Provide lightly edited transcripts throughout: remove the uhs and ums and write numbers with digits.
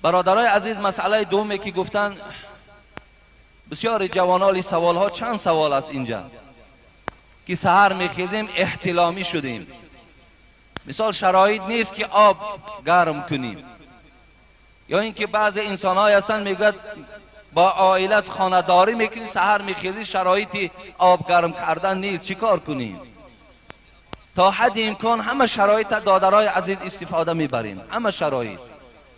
برادرای عزیز، مسئله دومی که گفتن بسیار جوانالی سوالها چند سوال است اینجا که سحر میخیزیم احتلامی شدیم، مثال شرایط نیست که آب گرم کنیم، یا اینکه بعض انسان های هستن میگوید با عائلت خانه داری میکنی، سحر میخیزی شرایط آب گرم کردن نیست، چیکار کنیم؟ تا حد امکان همه شرایط دادرای عزیز استفاده میبریم، همه شرایط،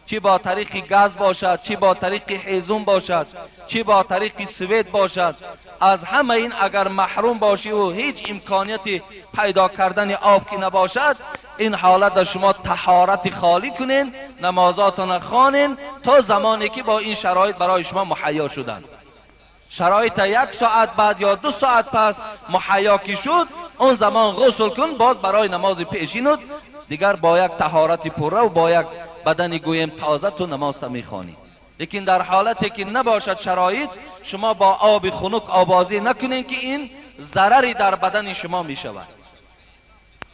چی با طریق گاز باشد، چی با طریق هیزم باشد، چی با طریق سوید باشد، از همه این اگر محروم باشی و هیچ امکانیت پیدا کردن آب که نباشد، این حالت در شما طهارت خالی کنین، نمازاتان خوانین تا زمانی که با این شرایط برای شما مهیا شدند. شرایط 1 ساعت بعد یا 2 ساعت پس مهیا که شد، اون زمان غسل کن، باز برای نماز پیشینت دیگر با یک طهارت پره و با یک بدن گویم تازه تو نماز تا میخوانی. لیکن در حالتی که نباشد شرایط، شما با آب خنک آبازی نکنین که این ضرری در بدن شما میشود.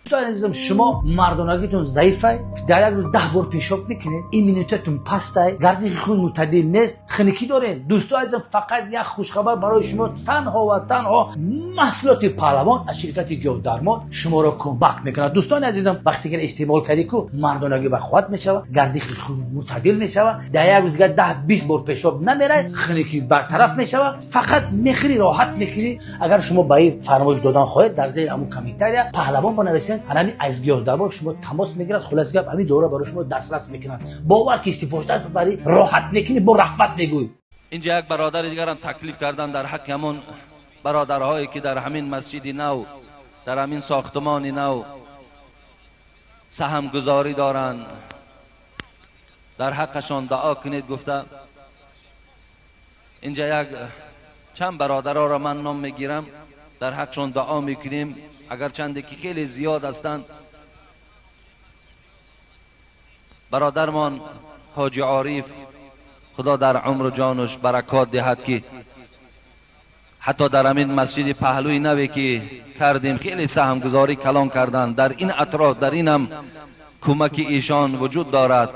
دوستان عزیزم، شما مردانگیتون ضعیفه، در یک روز 10 بار پیشاب میکنید، ایمونیتتون پسته، گردش خون معتدل نیست، خنکی دارین. دوستان عزیزم، فقط یک خوشخبر برای شما، تنها و تنها محصولات پهلوان از شرکت گیاهدرمان شما را کمک میکنه. دوستان عزیزم، وقتی که استعمال کردی کو مردانگی به خود میشود، گردش خون معتدل میشود، در یک روز 10-20 بار پیشاب نمیره، خنکی برطرف میشود، فقط میخری راحت میکنی. اگر شما به این فرمایش دادن خواهید، در زیر همون کامنتاریا پهلوان بنویسید، همین از گیاهدرمان شما تماس میگیرد، خلاص گپ همین دوره برای شما دسترس میکنن. باور که استفاده ببری راحت میکنی، با رحمت میگوی. اینجا یک برادر دیگرم تکلیف کردن در حق همون برادرهایی که در همین مسجد نو، در همین ساختمان نو سهم گذاری دارن، در حقشان دعا کنید. گفته اینجا یک چند برادرها را من نام میگیرم، در حقشان دعا میکنیم، اگر چند که خیلی زیاد هستند. برادرمان حاجی عارف، خدا در عمر و جانش برکات دهد که حتی در همین مسجد پهلوی نوی که کردیم خیلی سهمگذاری کلان کردند، در این اطراف در این هم کمک ایشان وجود دارد.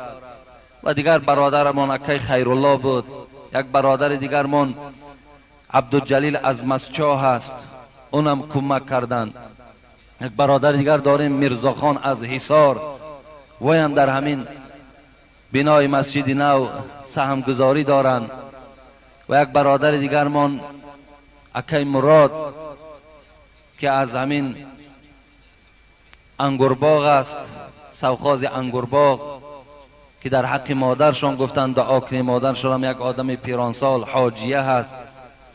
و دیگر برادرمان اکی خیرالله بود، یک برادر دیگرمان عبدالجلیل از مسچاه هست، اونم کمک کردند. یک برادر دیگر داریم میرزاخان از حصار، وی هم در همین بنای مسجد نو سهمگذاری دارند. و یک برادر دیگرمان اکی مراد که از همین انگورباغ است، سوخاز انگورباغ، که در حق مادرشان گفتند دعا کنیم. مادرشان هم یک آدم پیرانسال حاجیه هست،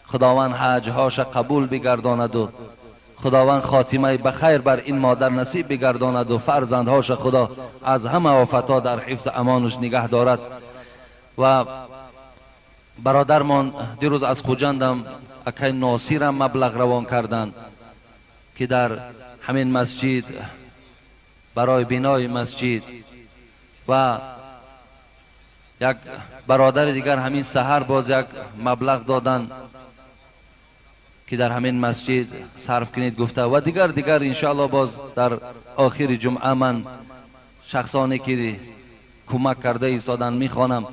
خداوند حجهاش قبول بگرداند و خداوند خاتمه بخیر بر این مادر نصیب بگرداند و فرزندهاش خدا از همه آفتها در حفظ امانش نگه دارد. و برادرمان دیروز از خوجندم اکی ناصیرم مبلغ روان کردند که در همین مسجد برای بنای مسجد. و یک برادر دیگر همین سحر باز یک مبلغ دادند که در همین مسجد صرف کنید گفته. و دیگر انشاءالله باز در آخر جمعه من شخصانی که کمک کرده ایستادن میخوانم.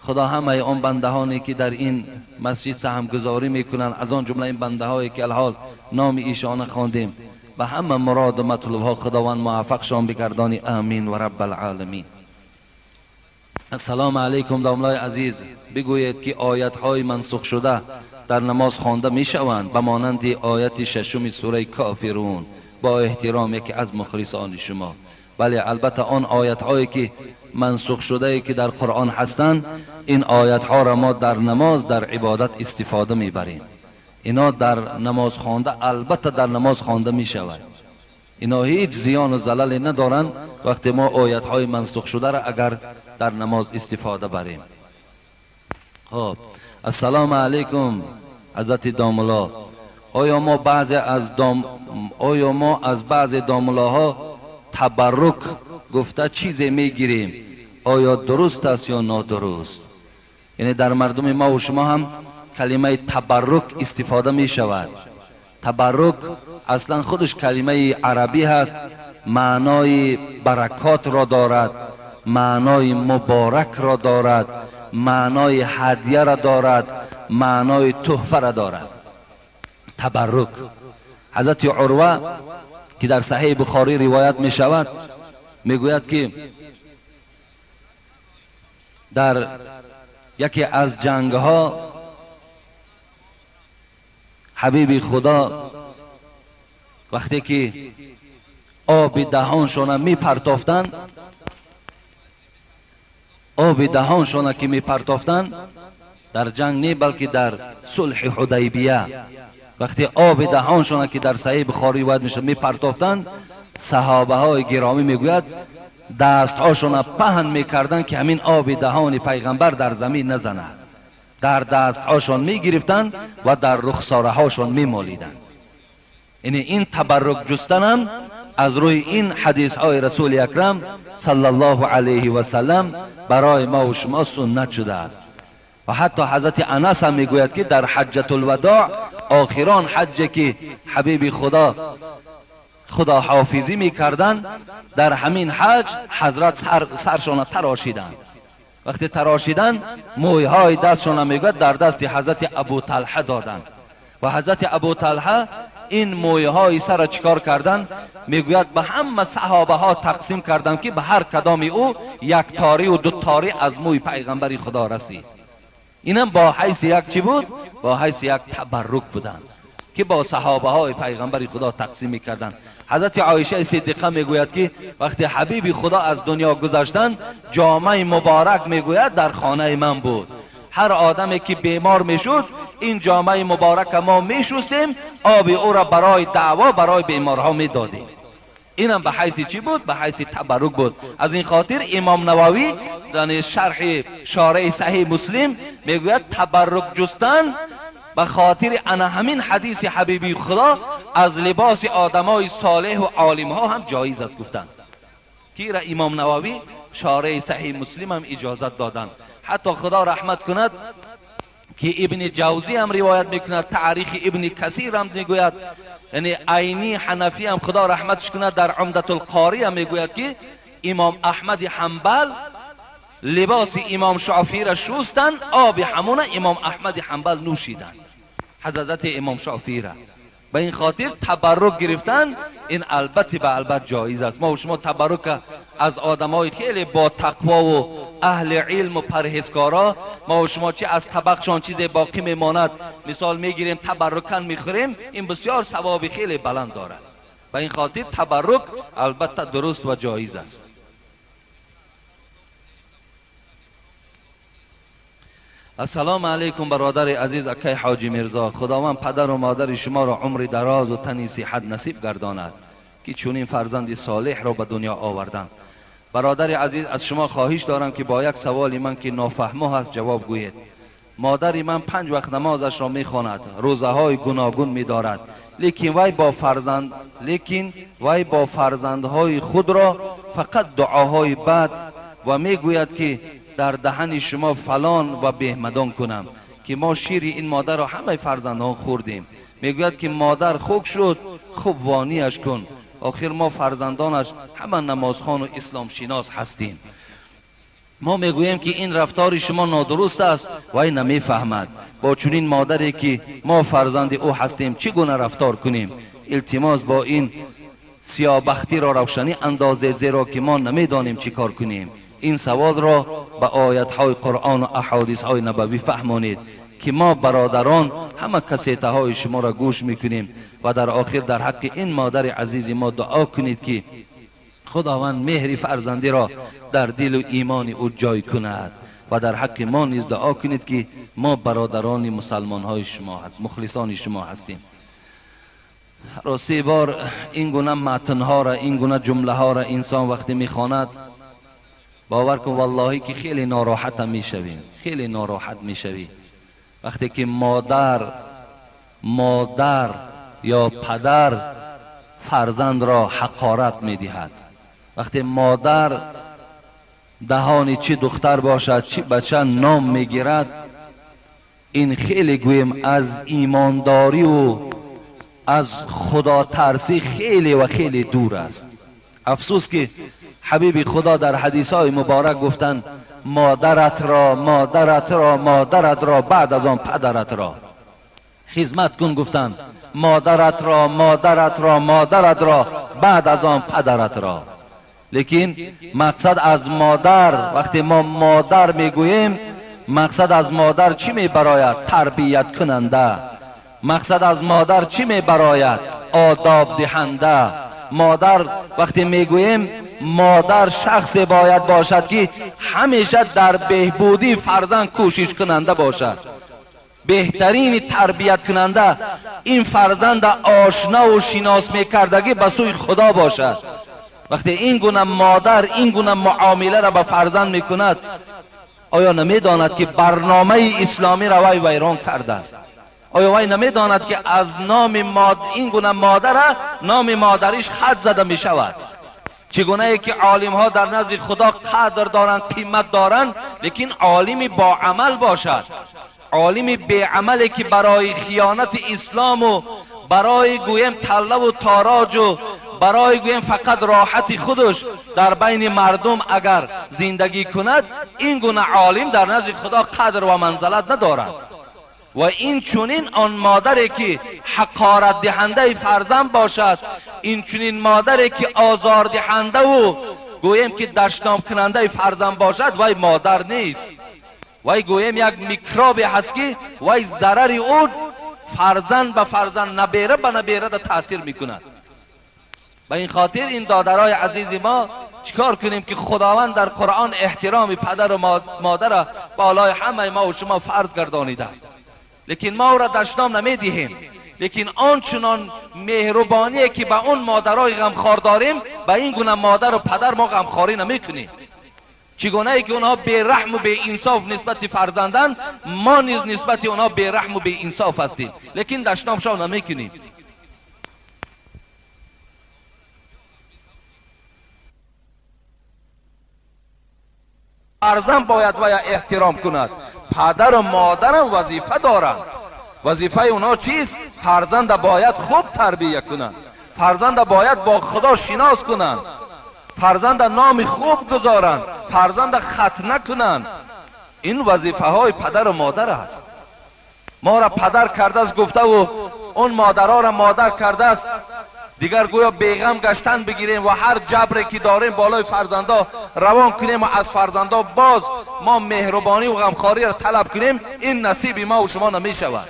خدا همه آن بندهانی که در این مسجد سهمگذاری میکنند، از آن جمله این بنده هایی که الحال نام ایشان خواندیم، به همه مراد و مطلوب ها خداوند موفقشان بگردانی. آمین و رب العالمین. السلام علیکم داملای عزیز، بگویید که آیت های منسوخ شده در نماز خوانده می شوند به مانند آیت 6 سوره کافرون؟ با احترام یکی از مخلصان شما. بله، البته آن آیت هایی که منسوخ شده که در قرآن هستند، این آیت ها را ما در نماز در عبادت استفاده می بریم. اینا در نماز خوانده، البته در نماز خوانده می شود. اینا هیچ زیان و زللی ندارند وقتی ما آیت های منسوخ شده را اگر در نماز استفاده بریم. خب، السلام علیکم حضرت داملا، آیا ما از بعض داملاها تبرک گفته چیزی میگیریم، آیا درست است یا نادرست؟ یعنی در مردم ما و شما هم کلمه تبرک استفاده می شود. Табаррук аслан худаш калимаи арабӣ ҳаст, маънои баракотро дорад, маънои муборакро дорад, маънои ҳадияро дорад, маънои туҳфаро дорад. Табаррук. Ҳазрати Урва ки дар Саҳеҳи Бухорӣ ривоят мешавад, мегӯяд ки дар яке аз ҷангҳо ҳабиби Худо вақте ки оби даҳоншона мепартофтанд, оби даҳоншона ки мепартофтанд дар ҷанг не, балки дар сулҳи Ҳудайбия, вақте оби даҳоншона ки дар Саҳеҳи Бухорӣ ривоят мешавад мепартофтанд, саҳобаҳои гиромӣ мегӯяд дастҳошона паҳн мекарданд ки ҳамин оби даҳони пайғамбар дар замин назанад. Дар дастҳошон мегирифтанд ва дар рухсораҳошон мемолиданд. Яъне ин табаррук ҷустанам аз рӯи ин ҳадисҳои Расули Акрам саллаллоҳу алайҳи васаллам барои мо ва шумо суннат шудааст. Ва ҳатто ҳазрати Анас ҳам мегӯяд ки дар ҳаҷҷатулвадоъ, охирон ҳаҷҷе ки ҳабиби Худо худоҳофизӣ мекарданд, дар ҳамин ҳаҷ ҳазрат саршона тарошиданд. Вақте тарошиданд, мӯйҳои дастшона мегӯяд дар дасти ҳазрати Абу Талҳа доданд. Ва ҳазрати Абу Талҳа ин мӯйҳои сара чикор карданд? Мегӯяд ба ҳама саҳобаҳо тақсим карданд ки ба ҳар кадоми ӯ як торӣ ва ду торӣ аз мӯи пайғамбари Худо расид. Инам бо ҳайси як чӣ буд? Бо ҳайси як табаррук буданд ки бо саҳобаҳои пайғамбари Худо тақсим мекарданд. Ҳазрати Оиша Сиддиқа мегӯяд ки вақте ҳабиби Худо аз дунё гузаштанд, ҷомаи муборак мегӯяд дар хонаи ман буд. Ҳар одаме ки бемор мешуд, ин ҷомаи муборака мо мешустем, оби ӯро барои даъво барои беморҳо медодем. Инам ба ҳайси чӣ буд? Ба ҳайси табаррук буд. Аз ин хотир Имом Нававӣ дар шарҳи шораи Саҳеҳи Муслим мегӯяд табаррук ҷустан ба хотири ана ҳамин ҳадиси ҳабиби Худо аз либоси одамои солеҳу олимҳо ҳам ҷоиз аст гуфтанд, ки ира Имом Нававӣ шораи Саҳеҳи Муслим ҳам иҷозат доданд. Ҳатто Худо раҳмат кунад ки Ибни Ҷавзӣ ҳам ривоят мекунад, таърихи Ибни Касир ҳам мегӯяд, яъне Айни Ҳанафӣ ҳам Худо раҳматш кунад дар Умдатулқорӣ ҳам мегӯяд ки Имом Аҳмади Ҳанбал либоси Имом Шофииро шустанд, оби ҳамона Имом Аҳмади Ҳанбал нӯшиданд, ҳазрати Имом Шофииро. Ба ин хотир табаррук гирифтан ин албатта ба албат ҷоиз аст. Мо ва шумо табаррук аз одамҳои хеле бо тақво ва аҳли илм ва парҳезкоро, мо ва шумо чи аз табақшон чизе боқӣ мемонад, мисол мегирем табаррукан мехӯрем, ин бисёр савоби хеле баланд дорад. Ба ин хотир табаррук албатта дуруст ва ҷоиз аст. Ассалому алайкум бародари азиз акай Ҳоҷи Мирзо. Худованд падару модари шуморо умри дарозу тани сиҳат насиб гардонад ки чунин фарзанди солеҳро ба дунё оварданд. Бародари азиз, аз шумо хоҳиш дорам ки бо як саволи ман ки нофаҳмо ҳаст ҷавоб гӯед. Модари ман 5 вақт намозашро мехонад, рӯзаҳои гуногун медорад, лекин вай бо фарзандҳои худро фақат дуоҳои бад ва мегӯяд ки дар даҳани шумо фалон ва беҳмадон кунам ки мо шири ин модарро ҳамаи фарзандон хӯрдем. Мегӯяд ки модар хуб шуд, хуб вонияш кун, охир мо фарзандонаш ҳама намозхону исломшинос ҳастем. Мо мегӯем ки ин рафтори шумо нодуруст аст, вай намефаҳмад. Бо чунин модаре ки мо фарзанди ӯ ҳастем чӣ гуна рафтор кунем? Илтимос бо ин сиёбахтиро равшанӣ андозед, зеро ки мо намедонем чӣ кор кунем. Ин саволро ба оятҳои Қуръону аҳодисҳои набавӣ фаҳмонед ки мо бародарон ҳама касетаҳои шуморо гӯш мекунем ва дар охир дар ҳаққи ин модари азизи мо дуо кунед ки Худованд меҳри фарзандиро дар дилу имони ӯ ҷой кунад ва дар ҳаққи мо низ дуо кунед ки мо бародарони мусалмонҳои шумо ҳаст, мухлисони шумо ҳастем. Рости бор ин гуна матнҳоро, ин гуна ҷумлаҳоро инсон вақте мехонад, бовар кун валлоҳӣ ки хеле нороҳатам мешавем, хеле нороҳат мешавӣ. Вақте ки модар ё падар фарзандро ҳақорат медиҳад, вақте модар даҳони чӣ духтар бошад чӣ бача ном мегирад, ин хеле гӯем аз имондориву از خدا ترسی خیلی و خیلی دور است. افسوس که حبیب خدا در حدیث های مبارک گفتند مادرت را، مادرت را، مادرت را، بعد از آن پدرت را خدمت کن. گفتند مادرت را، مادرت را، مادرت را، بعد از آن پدرت را. لیکن مقصد از مادر، وقتی ما مادر میگوییم مقصد از مادر چی میبراید؟ تربیت کننده. مقصد از مادر چی میبراید؟ آداب دهنده. مادر وقتی میگوییم مادر شخصی باید باشد که همیشه در بهبودی فرزند کوشش کننده باشد، بهترین تربیت کننده، این فرزند آشنا و شناس میکردگی به سوی خدا باشد. وقتی این گونه مادر این گونه معامله را به فرزند میکند، آیا نمیداند که برنامه اسلامی را وی ویران کرده است؟ آیا وی نمیداند که از نام این گونه مادر نام مادریش خط زده میشود؟ چگونه ای که عالم ها در نزد خدا قدر دارند، قیمت دارند، لیکن عالمی با عمل باشد. عالمی بی عملی که برای خیانت اسلام و برای گویم تله و تاراج و برای گویم فقط راحت خودش در بین مردم اگر زندگی کند، این گونه عالم در نزد خدا قدر و منزلت ندارد. و این چنین آن مادری که حقارت دهنده فرزند باشد، این چنین مادری که آزار دهنده و گویم که دشنام کننده فرزند باشد، وی مادر نیست. وی گویم یک میکروبی هست که وی ضرر او فرزند به فرزند، نبیره به نبیره در تاثیر میکند. به این خاطر این دادرای عزیز ما چیکار کنیم که خداوند در قرآن احترام پدر و مادر بالای همه ما و شما فرض گردانیده است، لیکن ما او را دشنام نمیدهیم. لیکن آنچنان مهربانی که به اون مادرای غمخوار داریم، به این گونه مادر و پدر ما غمخواری نمیکنیم. چگونه ای که اونها بی رحم و بی انصاف نسبت فرزندان، ما نیز نسبت اونها بی رحم و بی انصاف هستیم، لیکن دشنامشان نمیکنیم. فرزند باید و احترام کند. پدر و مادرم وظیفه دارند. وظیفه اونها چیست؟ فرزند باید خوب تربیه کنند، فرزند باید با خدا شناس کنند، فرزند نام خوب گذارند، فرزند ختنه کنند. این وظیفه های پدر و مادر است. ما را پدر کرده است گفته و اون مادرها را مادر کرده است، دیگر گویا بیغم گشتن بگیریم و هر جبری که داریم بالای فرزندا روان کنیم و از فرزندا باز ما مهربانی و غمخواری را طلب کنیم، این نصیب ما و شما نمی شود.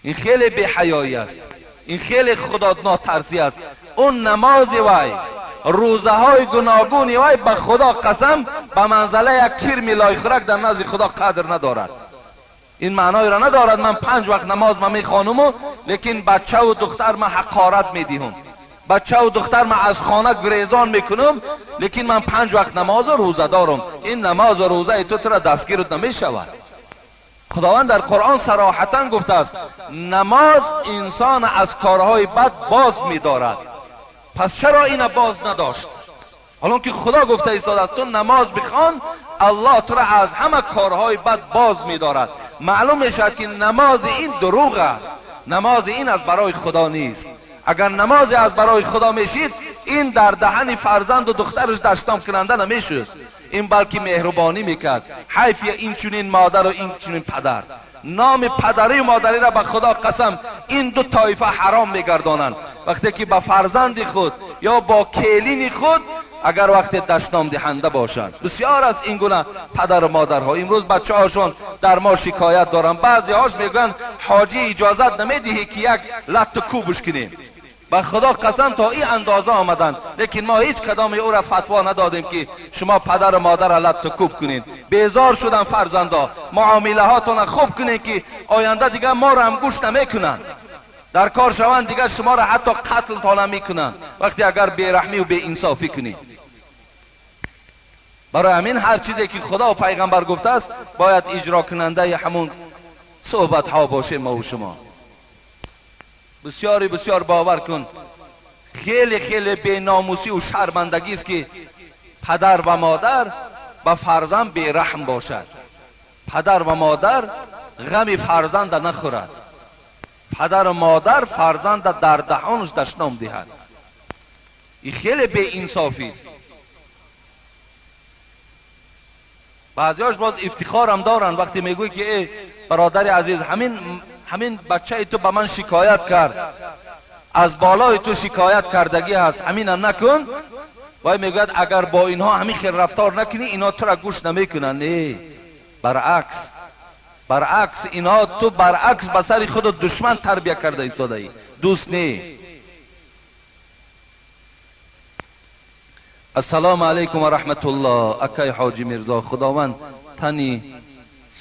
این خیلی بی‌حیایی است، این خیلی خدا ناترسی است. اون نماز وی، روزه های گوناگونی وی، به خدا قسم به منزله یک کرم لای خورک در نزد خدا قدر ندارد. این معنای را ندارد من 5 وقت نماز من میخوانم، لیکن بچه و دختر من حقارت میدهم، بچه و دختر من از خانه گریزان میکنم، لیکن من 5 وقت نماز و روزه دارم. این نماز و روزه تو را دستگیرت نمیشود. خداوند در قرآن صراحتا گفته است نماز انسان از کارهای بد باز میدارد. پس چرا اینو باز نداشت؟ حالا که خدا گفته ایستاده است تو نماز بخوان، الله تو را از همه کارهای بد باز میدارد. معلوم میشود که نماز این دروغ است، نماز این از برای خدا نیست. اگر نماز از برای خدا میشید، این در دهن فرزند و دخترش دشنام کننده نمیشد، این بلکه مهربانی میکرد. حیف این چنین مادر و این چنین پدر. نام پدری و مادری را به خدا قسم این دو طایفه حرام میگردانند. وقتی که به فرزند خود یا با کلین خود اگر وقت دشنام دهنده باشند. بسیار از این گونه پدر و مادرها امروز بچه هاشون در ما شکایت دارن. بعضی هاش میگن حاجی اجازت نمیدهی که یک لط کوبش کنیم. به خدا قسم تا این اندازه آمدن، لیکن ما هیچ کدام او را فتوا ندادیم که شما پدر و مادر را لط کوب کنین. بیزار شدن فرزندا، معامله هاتون خوب کنین که آینده دیگه ما را هم گوش نمیکنن، در کار شوند دیگه شما را حتی قتل تا نمیکنن وقتی اگر بیرحمی و بی انصافی کنید. برای همین هر چیزی که خدا و پیغمبر گفته است باید اجرا کننده همون صحبت ها باشه ما و شما. بسیاری بسیار باور کن خیلی خیلی بی ناموسی و شرمندگی است که پدر و مادر به فرزند بی رحم باشد، پدر و مادر غم فرزند نخورد. Падару модар фарзанда дар даҳонаш дашном диҳад, ин хеле беинсофист. Баъзеҳош боз ифтихорам доранд вақте мегӯй ки э бародари азиз, ҳамин бачаи ту ба ман шикоят кард, аз болои ту шикоят кардагӣ ҳаст, ҳаминам накун. Вай мегӯяд агар бо инҳо ҳамин хел рафтор накунӣ, инҳо тура гӯш намекунанд. Не, баръакс, баръакс, инҳо ту баръакс ба сари худат душман тарбия карда истодаӣ, дӯст не. Ассалому алайкум ва раҳматуллоҳ. Акай Ҳоҷи Мирзо, Худованд тани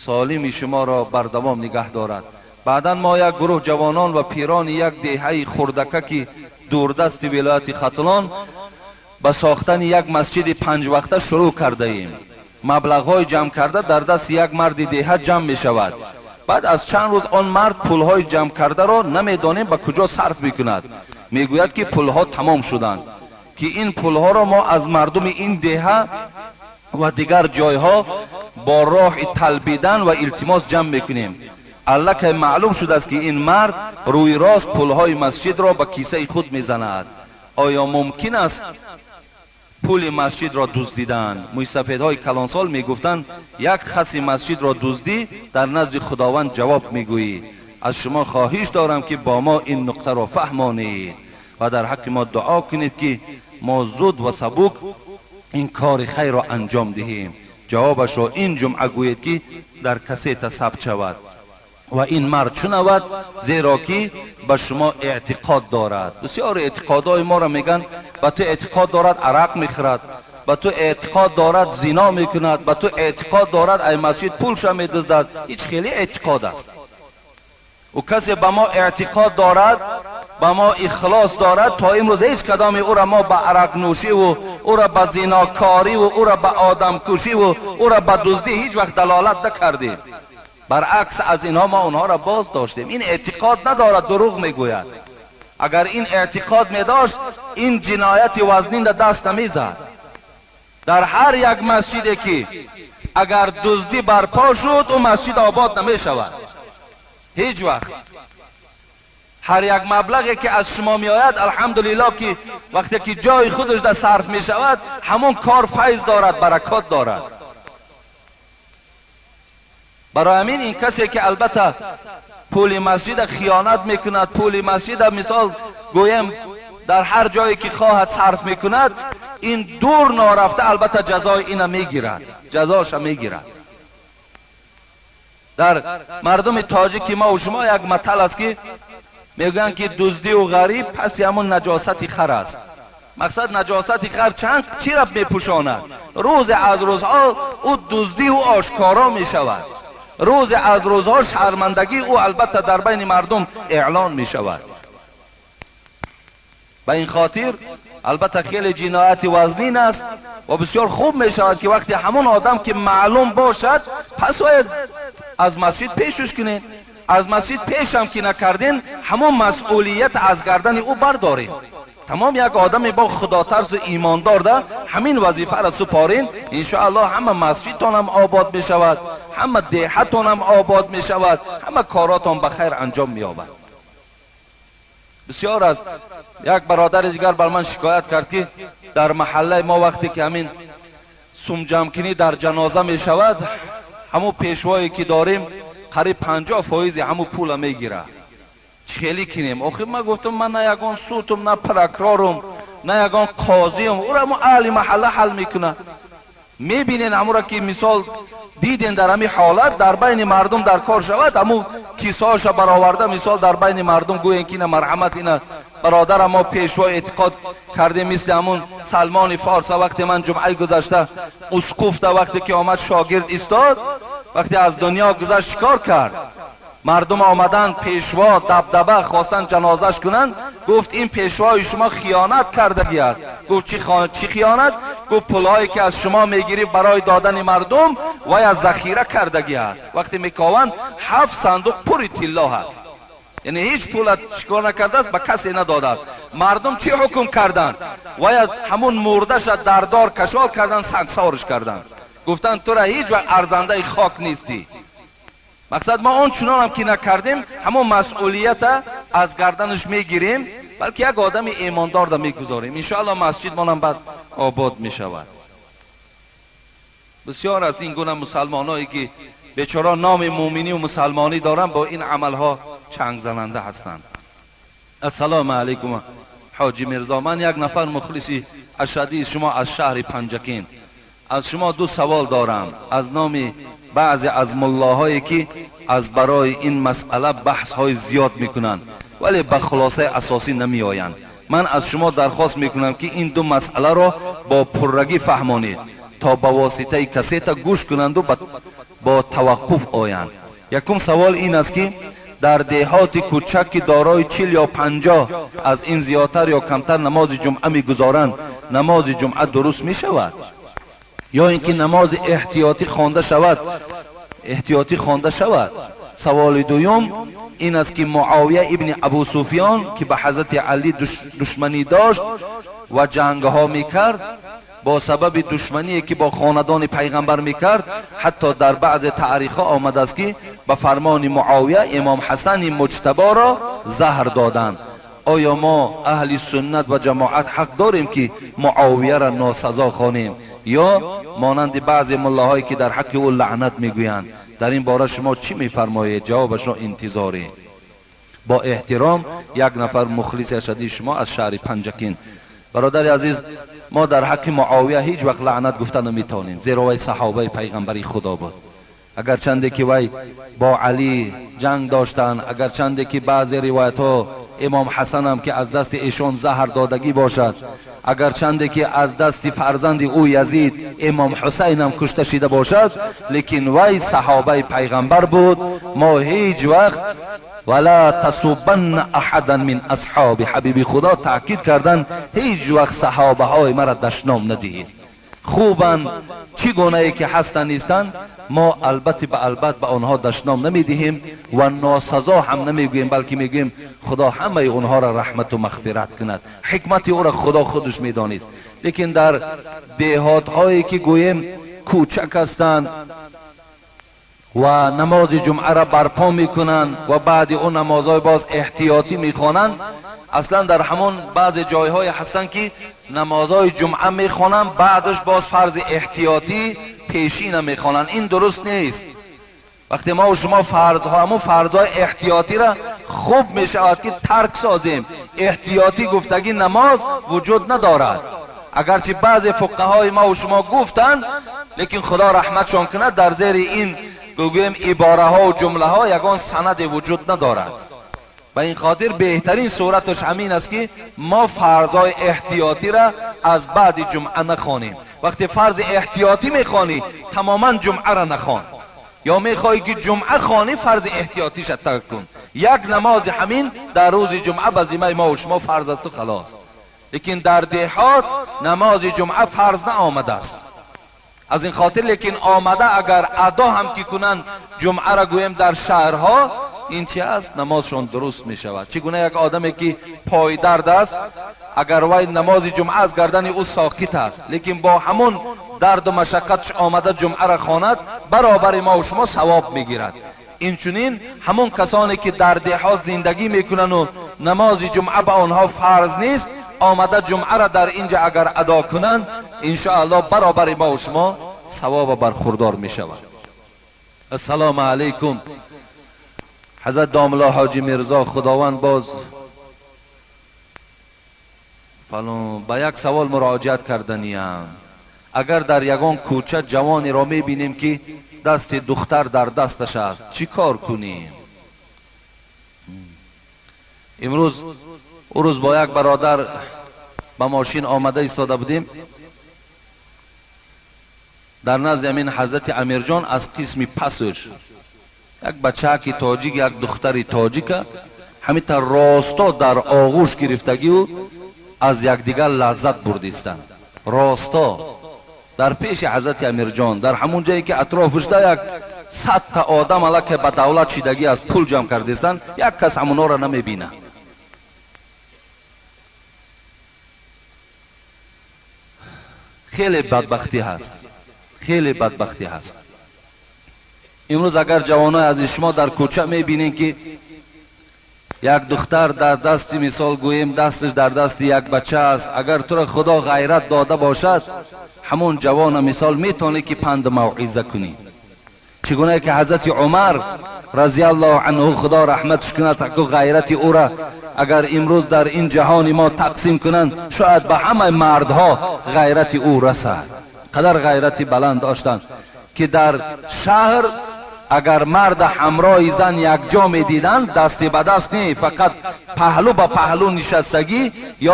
солими шуморо бардавом нигаҳ дорад. Баъдан мо як гурӯҳ ҷавонон ва пирони як деҳаи хурдакаки дурдасти вилояти Хатлон ба сохтани як масҷиди панҷвақта шурӯъ кардаем. Маблағҳои ҷамъ карда дар дасти як марди деҳа ҷамъ мешавад. Баъд аз чанд рӯз он мард пулҳои ҷамъ кардаро намедонем ба куҷо сарф мекунад. Мегӯяд ки пулҳо тамом шуданд, ки ин пулҳоро мо аз мардуми ин деҳа ва дигар ҷойҳо бо роҳи талбидан ва илтимос ҷамъ мекунем. Аллакай маълум шудааст ки ин мард рӯи рост пулҳои масҷидро ба кисаи худ мезанад. Оё мумкин аст пули масҷидро дуздидан? Мӯйсафедҳои калонсол мегуфтанд як хаси масҷидро дуздӣ дар назди Худованд ҷавоб мегӯӣ. Аз шумо хоҳиш дорам ки бо мо ин нуқтаро фаҳмонед ва дар ҳаққи мо дуо кунед ки мо зуд ва сабук ин кори хайрро анҷом диҳем. Ҷавобашро ин ҷумъа гӯед ки дар касета сабт шавад ва ин мард шунавад, зеро ки ба шумо эътиқод дорад. Бисёр эътиқодҳои моро мегӯянд ба ту эътиқод дорад арақ мехӯрад, ба ту эътиқод дорад зино мекунад, ба ту эътиқод дорад ай масҷид пулша медуздад. Ҳеҷ хеле эътиқод аст. Ӯ касе ба мо эътиқод дорад, ба мо ихлос дорад, то имрӯз ҳеҷ кадоме ӯра мо ба арақнӯшиву ӯра ба зинокориву ӯра ба одамкушиву ӯра ба дуздӣ ҳеҷ вақт далолат накардем. Баръакс аз инҳо мо онҳоро боз доштем. Ин эътиқод надорад, дурӯғ мегӯяд. Агар ин эътиқод медошт, ин ҷинояти вазнин даст намезад. Дар ҳар як масҷиде ки агар дуздӣ барпо шуд, ӯ масҷид обод намешавад ҳеҷ вақт. Ҳар як маблағе ки аз шумо меояд, алҳамдулиллоҳ, ки вақте ки ҷои худаш да сарф мешавад, ҳамон кор файз дорад, баракот дорад. Барои ҳамин ин касе ки албатта пули масҷида хиёнат мекунад, пули масҷида мисол гӯем дар ҳар ҷое ки хоҳад сарф мекунад, ин дур норафта албатта ҷазои ина мегирад, ҷазоша мегирад. Дар мардуми тоҷики мо ва шумо як матал аст ки мегӯянд ки дуздиву ғариб паси ҳамон наҷосати хар аст. Мақсад наҷосати хар чанд чира мепӯшонад? Рӯзе аз рӯзҳо ӯ дуздиву ошкоро мешавад. Рӯзе аз рӯзҳо шармандагии ӯ албатта дар байни мардум эълон мешавад. Ба ин хотир албатта хеле ҷинояти вазнин аст ва бисёр хуб мешавад ки вақте ҳамон одам ки маълум бошад, пас бояд аз масҷид пешуш кунед. Аз масҷид пешам ки накардин, ҳамон масъулият аз гардани ӯ бардоред. Тамом як одаме бо худотарсу имондор да ҳамин вазифаро супорин, иншоаллоҳ ҳама масҷидтонам обод мешавад, ҳама деҳатонам обод мешавад, ҳама коротон ба хайр анҷом меёбад. Бисёр аз як бародари дигар бар ман шикоят кард ки дар маҳаллаи мо вақте ки ҳамин сумҷамъкунӣ дар ҷаноза мешавад, ҳамун пешвое ки дорем қариб 50% ҳамун пула мегирад. Чӣ хеле кинем? Охир ман гуфтам ман на ягон сутум, на прокурорум, на ягон қозиум, ӯра мо аҳли маҳалла ҳал мекунад. Мебинен ҳамура ки мисол диден дар ҳамин ҳолат дар байни мардум дар кор шавад, ҳамун кисоша бароварда мисол дар байни мардум гӯен ки ина марҳамат, ина бародарам мо пешво эътиқод кардем, мисли ҳамун Салмони Форса вақте ман ҷумъаи гузашта усқуфта вақте ки омад шогирд истод, вақте аз дунё гузашт чикор кард? Мардум омаданд пешво дабдаба хостанд ҷанозаш кунанд, гуфт ин пешвои шумо хиёнат кардагӣ аст. Гуфт чӣ хиёнат? Гуфт пулҳое ки аз шумо мегирӣ барои додани мардум вай аз захира кардагӣ аст. Вақте мекованд 7 сандуқ пури тилло ҳаст, яъне ҳеҷ пула чикор накардааст, ба касе надодааст. Мардум чӣ ҳукм карданд? Вай ҳамун мурдаша дар дор кашол карданд, сангсориш карданд. Гуфтанд тура ҳеҷ вақт арзандаи хок нестӣ. Мақсад мо он чунонам ки накардем, ҳамон масъулията аз гарданаш мегирем, балки як одами имондор да мегузорем. Иншоалло масҷидмонам баъд обод мешавад. Бисёр аз ин гуна мусалмонҳое ки бечора номи мӯминӣ ва мусалмонӣ доранд, бо ин амалҳо чангзананда ҳастанд. Ассалому алайкум ҳоҷи Мирзо, ман як нафар мухлиси ашадии шумо аз шаҳри Панҷакент. Аз шумо ду савол дорам аз номи баъзе аз муллоҳое ки аз барои ин масъала баҳсҳои зиёд мекунанд, вале ба хулосаи асосӣ намеоянд. Ман аз шумо дархост мекунам ки ин ду масъаларо бо пуррагӣ фаҳмонед то ба воситаи касета гӯш кунанду бо таваққуф оянд. Якум савол ин аст ки дар деҳоти кӯчак ки дорои 40 ё 50 аз ин зиёдтар ё камтар намози ҷумъа мегузоранд, намози ҷумъа дуруст мешавад? Ё ин ки намози эҳтиётӣ хонда шавад? Эҳтиётӣ хонда шавад. Саволи дуюм ин аст ки Муовия ибни Абу Суфиён ки ба ҳазрати Алӣ душманӣ дошт ва ҷангҳо мекард, бо сабаби душмание ки бо хонадони пайғамбар мекард, ҳатто дар баъзе таърихҳо омадааст ки ба фармони Муовия имом Ҳасани Муҷтаборо заҳр доданд. Оё мо аҳли суннат ва ҷамоат ҳақ дорем ки Муовияро носазо хонем ё монанди баъзе муллоҳое ки дар ҳаққи ӯ лаънат мегӯянд? Дар ин бора шумо чӣ мефармоед? Ҷавобашро интизорем. Бо эҳтиром як нафар мухлиси ашадии шумо аз шаҳри Панҷакент. Бародари азиз, мо дар ҳаққи Муовия ҳеҷ вақт лаънат гуфта наметавонем, зеро вай саҳобаи пайғамбари Худо буд. Агарчанде ки вай бо Алӣ ҷанг доштанд, агарчанде ки баъзе ривоятҳо имом Ҳасанам ки аз дасти эшон заҳр додагӣ бошад, агарчанде ки аз дасти фарзанди ӯ Язид имом Ҳусайнам кушта шида бошад, лекин вай саҳобаи пайғамбар буд. Мо ҳеҷ вақт вала тасубанна аҳадан мин асҳоби ҳабиби Худо таъкид карданд, ҳеҷ вақт саҳобаҳои мара дашном надиҳед. Хубанд, чӣ гунае ки ҳастанд нестанд, мо албатта ба албат ба онҳо дашном намедиҳем ва носазо ҳам намегӯем, балки мегӯем Худо ҳамаи онҳоро раҳмату мағфират кунад. Ҳикмати ӯро Худо худаш медонист. Лекин дар деҳотҳое ки гӯем кӯчак ҳастанд ва намози ҷумъаро барпо мекунанд ва баъди он намозҳои боз эҳтиётӣ мехонанд, аслан дар ҳамон баъзе ҷойҳое ҳастанд ки намозҳои ҷумъа мехонанд, баъдаш боз фарзи эҳтиётӣ пешина мехонанд. Ин дуруст нест. Вақте мо шумо фарзҳо, ҳамон фарзҳои эҳтиётиро хуб мешавад ки тарк созем. Эҳтиётӣ гуфтагӣ намоз вуҷуд надорад. Агарчи баъзе фуқаҳои мо шумо гуфтанд, лекин Худо раҳматшон кунад, дар зери ин гӯем ибораҳо ва ҷумлаҳо ягон санаде вуҷуд надорад. Ба ин хотир беҳтарин сураташ ҳамин аст ки мо фарзҳои эҳтиётиро аз баъди ҷумъа нахонем. Вақте фарзи эҳтиётӣ мехонӣ, тамоман ҷумъаро нахон. Ё мехоҳӣ ки ҷумъа хонӣ, фарзи эҳтиётиша тарк кун. Як намози ҳамин дар рӯзи ҷумъа ба зиммаи мо шумо фарз асту халос. Лекин дар деҳот намози ҷумъа фарз наомадааст. Аз ин хотир лекин омада агар адо ҳам ки кунанд ҷумъаро гӯем дар шаҳрҳо, ин чи аст? Намозшон дуруст мешавад. Чӣ гуна як одаме ки пойдард аст, агар вай намози ҷумъа аз гардани ӯ соқит аст, лекин бо ҳамон дарду машаққатш омада ҷумъаро хонад, баробари мо шумо савоб мегирад. Инчунин ҳамон касоне ки дар деҳот зиндагӣ мекунанду намози ҷумъа ба онҳо фарз нест, омада ҷумъаро дар инҷа агар адо кунанд, иншоаллоҳ баробари мо шумо савоба бархурдор мешавад. Ассалому алайкум ҳазрат домла ҳоҷи Мирзо, Худованд боз ба як савол муроҷиат карданиям. Агар дар ягон кӯча ҷавонеро мебинем ки дасти духтар дар дасташ аст, чӣ кор кунем? Имрӯз ӯ рӯз бо як бародар ба мошин омада истода будем. Дар назди ҳамин ҳазрати Амирҷон аз қисми пасш як бачаки тоҷик, як духтари тоҷика ҳамин росто дар оғӯш гирифтагиу аз якдигар лаззат бурдистанд. Росто дар пеши ҳазрати Амирҷон, дар ҳамон ҷое ки атрофашда як 100 та одам аллакай ба давлат шидагӣ аз пул ҷамъ кардистанд, як кас ҳамонҳоро намебинад. Хеле бадбахтӣ ҳаст, хеле бадбахтӣ ҳаст. Имрӯз агар ҷавонои азиз шумо дар кӯча мебинед ки як духтар дар дасти, мисол гӯем, дасташ дар дасти як бача аст, агар туро Худо ғайрат дода бошад, ҳамон ҷавона мисол метавонӣ ки панду мавъиза кунӣ. Чӣ гуна ки ҳазрати Умар разияллоҳу анҳу, Худо раҳматш кунад, ғайрати ӯра агар имрӯз дар ин ҷаҳони мо тақсим кунанд, шояд ба ҳамаи мардҳо ғайрати ӯ расад. Қадар ғайрати баланд доштанд ки дар шаҳр агар мард ҳамроҳи зан якҷо медиданд, дасти ба даст не, фақат паҳлӯ ба паҳлӯ нишастагӣ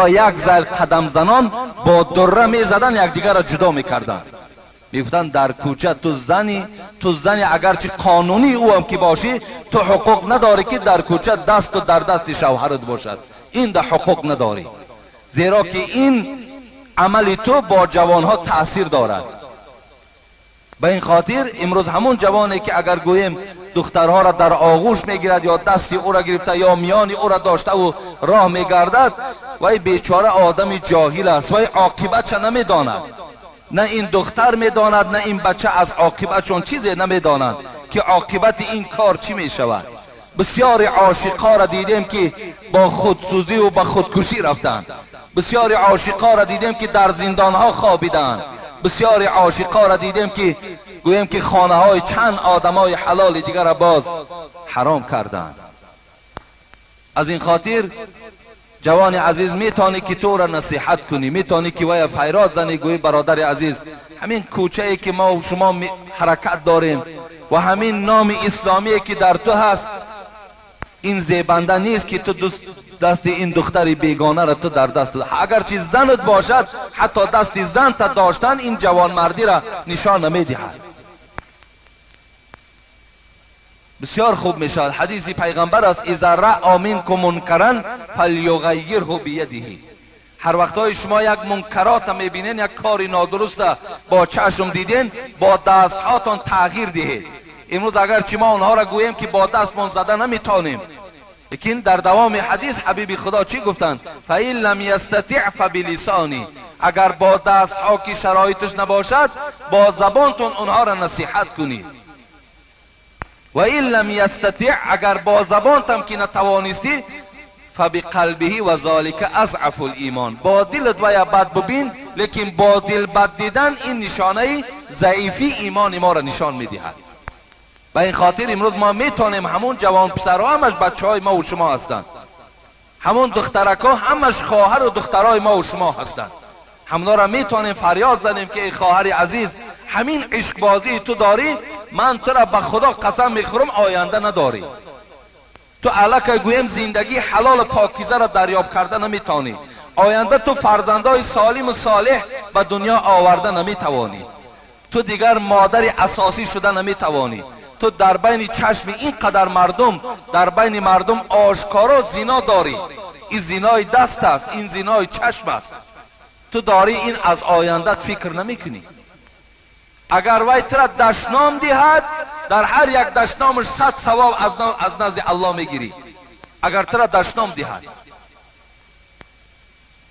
ё як зайл қадамзанон бо дурра мезаданд, якдигарро ҷудо мекарданд. Мегуфтанд дар кӯча ту зани, ту зани агарчи қонунӣ ӯ ҳам ки бошӣ, ту ҳуқуқ надорӣ ки дар кӯча дасту дар дасти шавҳарат бошад. Ин да ҳуқуқ надорӣ, зеро ки ин амали ту бо ҷавонҳо таъсир дорад. Ба ин хотир имрӯз ҳамон ҷавоне ки агар гӯем духтарҳоро дар оғӯш мегирад ё дасти ӯро гирифта ё миёни ӯро доштаву роҳ мегардад, вай бечора одами ҷоҳил аст, вай оқибатша намедонад. На ин духтар медонад, на ин бача аз оқибатшон чизе намедонанд ки оқибати ин кор чӣ мешавад. Бисёри ошиқҳоро дидем ки бо худсӯзиву ба худкушӣ рафтанд. Бисёри ошиқҳоро дидем ки дар зиндонҳо хобиданд. Бисёри ошиқҳоро дидем ки гӯем ки хонаҳои чанд одамои ҳалоли дигарро боз ҳаром карданд. Аз ин хотир ҷавони азиз, метавонӣ ки туро насиҳат кунӣ, метавонӣ ки вая файрод занӣ, гӯӣ бародари азиз, ҳамин кӯчае ки мо шумо ҳаракат дорем ва ҳамин номи исломие ки дар ту ҳаст, ин зебанда нест ки ту дасти ин духтари бегонаро ту дар даст, агарчи занат бошад, ҳатто дасти занта доштан ин ҷавонмардиро нишон намедиҳад. Бисёр хуб мешавад. Ҳадиси пайғамбар аст: иза раъа минкум мункаран фалюғайирҳу биядиҳи. Ҳар вақтҳои шумо як мункарота мебинен, як кори нодуруста бо чашм диден, бо дастҳотон тағйир диҳед. Имрӯз агарчи мо онҳоро гӯем ки бо дастмон зада наметавонем, лекин дар давоми ҳадис ҳабиби Худо чӣ гуфтанд? фаин лам ястатиъ фабилисони. Агар бо дастҳо ки шароиташ набошад, бо забонтон онҳоро насиҳат кунед. Ва ин лам ястатиъ, агар бо забонтам ки натавонистӣ, фабиқалбиҳи ва золика азъафу лимон. Бо дилат вая бад бубин, лекин бо дил бад дидан ин нишонаи заифии имони моро нишон медиҳад. Ба ин хотир имрӯз мо метавонем ҳамон ҷавонписарҳо ҳамаш бачаҳои мо ва шумо ҳастанд, ҳамон духтаракҳо ҳамаш хоҳару духтарои мо ва шумо ҳастанд. Ҳамонро метавонем фарёд занем ки эй хоҳари азиз, ҳамин ишқбозии ту дорӣ, ман тура ба Худо қасам мехӯрам, оянда надорӣ. Ту аллакай гӯем зиндагии ҳалолу покизаро дарёб карда наметавонӣ. Оянда ту фарзандои солиму солеҳ ба дунё оварда наметавонӣ. Ту дигар модари асосӣ шуда наметавонӣ. Ту дар байни чашми ин қадар мардум, дар байни мардум ошкоро зино дорӣ. Ин зинои даст аст, ин зинои чашм аст. Ту дорӣ ин аз ояндат фикр намекунӣ. Агар вай тура дашном диҳад, дар ҳар як дашномаш 100 савоб аз назди Аллоҳ мегирӣ. Агар тура дашном диҳад.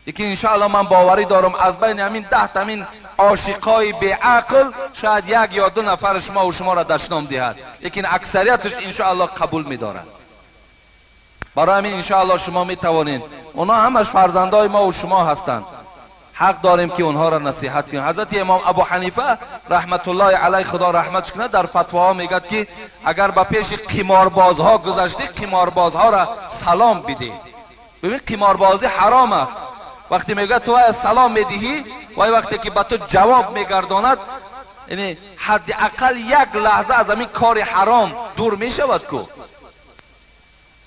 Лекин иншоаллоҳ ман боварӣ дорам аз байни ҳамин 10 ҳамин ошиқҳои беақл шояд як ё ду нафар шумо ва шуморо дашном диҳад, лекин аксарияташ иншоаллоҳ қабул медорад. Барои ҳамин иншоаллоҳ шумо метавонед, онҳо ҳамаш фарзандои мо ва шумо ҳастанд, ҳақ дорем ки онҳоро насиҳат кунем. Ҳазрати имом Абу Ҳанифа раҳматуллоҳи алайҳ, Худо раҳматш кунад, дар фатвоҳо мегӯяд ки агар ба пеши қиморбозҳо гузаштӣ, қиморбозҳоро салом бидеҳ. Бибин, қиморбозӣ ҳаром аст. Вақте мегӯяд ту вай салом медиҳӣ, вай вақте ки ба ту ҷавоб мегардонад, яъне ҳадди ақал як лаҳза аз ҳамин кори ҳаром дур мешавад ку.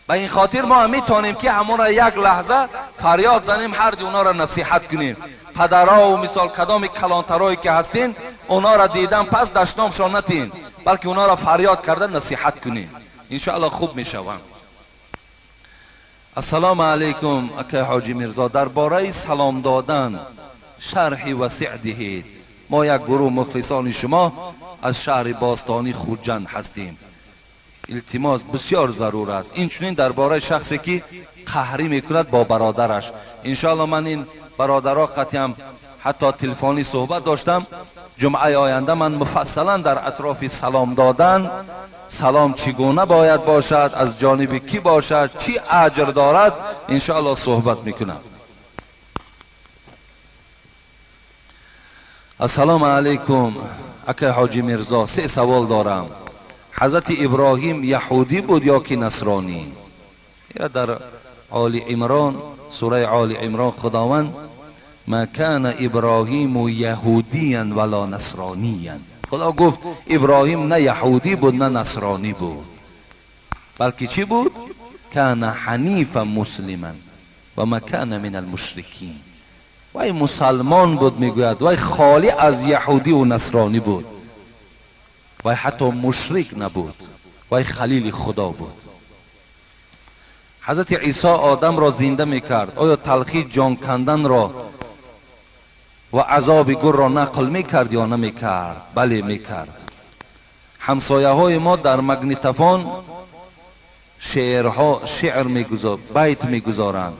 Ба ин хотир мо метавонем ки ҳамонро як лаҳза фарёд занем, ҳарди онҳоро насиҳат кунем. Падарҳо мисол кадоми калонтарое ки ҳастин, онҳоро дидан пас дашномшон натиҳем, балки онҳоро фарёд карда насиҳат кунем. Иншоаллоҳ хуб мешаванд. Ассалому алайкум акай ҳоҷи Мирзо, дар бораи салом додан шарҳи васеъ диҳед. Мо як гурӯҳ мухлисони шумо аз шаҳри бостонӣ Хуҷанд ҳастем. Илтимос бисёр зарур аст. Инчунин дар бораи шахсе ки қаҳрӣ мекунад бо бародараш. Иншоаллоҳ ман ин бародаро қатъиам ҳатто телефонӣ суҳбат доштам. Ҷумъаи оянда ман муфассалан дар атрофи салом додан, салом чӣ гуна бояд бошад, аз ҷониби кӣ бошад, чӣ аҷр дорад, иншоаллоҳ суҳбат мекунам. Ассалому алайкум, акай ҳоҷи Мирзо, се савол дорам. Ҳазрати Иброҳим яҳудӣ буд ё ки насронӣ? Ира дар Оли Имрон, сураи Оли Имрон Худованд ма кана Иброҳиму яҳудиян вала насрониян. Худо гуфт Иброҳим на яҳудӣ буд, на насронӣ буд, балки чӣ буд? Кана ҳанифа муслиман ва ма кана мин алмушрикин. Вай мусалмон буд, мегӯяд, вай холӣ аз яҳудиву насронӣ буд, вай ҳатто мушрик набуд, вай халили Худо буд. Ҳазрати Исо одамро зинда мекард, оё талхи ҷон канданро ва азоби гурро нақл мекард ё намекард? Бале, мекард. Ҳамсояҳои мо дар магнитофон шеърҳо, шеър мегузор, байт мегузоранд.